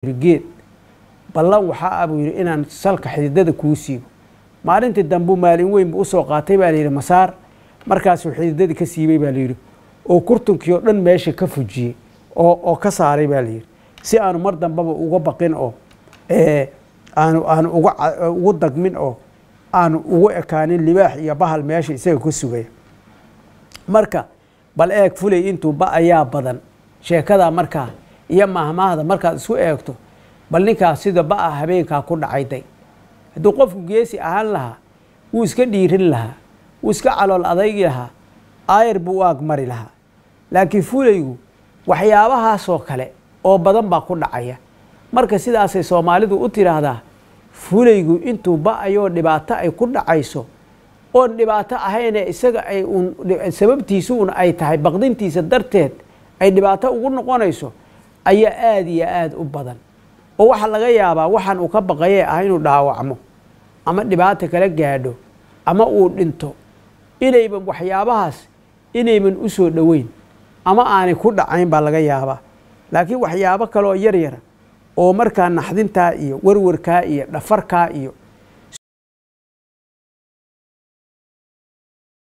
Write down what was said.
Geed ballan waxaa ah, buu yidhi, inaan salka xididada kuu siibo. Maalintii dambuu maalin weyn buu usoo qaatay, baa layidhi, masaar. Markaasuu xididadii ka siibay, baa layidhi, oo kurtunkii oo dhan meesha ka fujiyey oo ka saaray, baa layidhi, si aanu mar dambaba uga baqin oo aanu ugu dagmin oo aanu ugu ekaanin libaax iyo bahal meesha isaga ku sugaya. Marka bal eeg, fulay intuu ba ayaa badan sheekadaa markaa iyo mahmaahda markaad isku eegto. Bal ninkaas sida ba-a habeenkaa ku dhacayday, hadduu qofku geesi ahaan lahaa wuu iska dhiirin lahaa, wuu iska calool adaygi lahaa, aayar buu u agmari lahaa. Laakiin fulaygu waxyaabahaasoo kale oo badan baa ku dhacaya. Marka sidaasay Soomaalidu u tiraahdaa, fulaygu intuu ba-ayoo dhibaato ay ku dhacayso oon dhibaato ahayne, isaga ay uun sababtiisu un ay tahay baqdintiisa darteed ay dhibaato ugu noqonayso ayaa aada iyo aada u badan. Oo waxaa laga yaabaa waxaan uu ka baqayee ah inuu dhaawacmo ama dhibaato kala gaadho ama uu dhinto, inayban waxyaabahaas inayban u soo dhoweyn ama aanay ku dhacayn baa laga yaabaa. Laakiin waxyaabo kaleoo yar yara oo markaa naxdintaa iyo warwarkaa iyo dhafarkaa iyo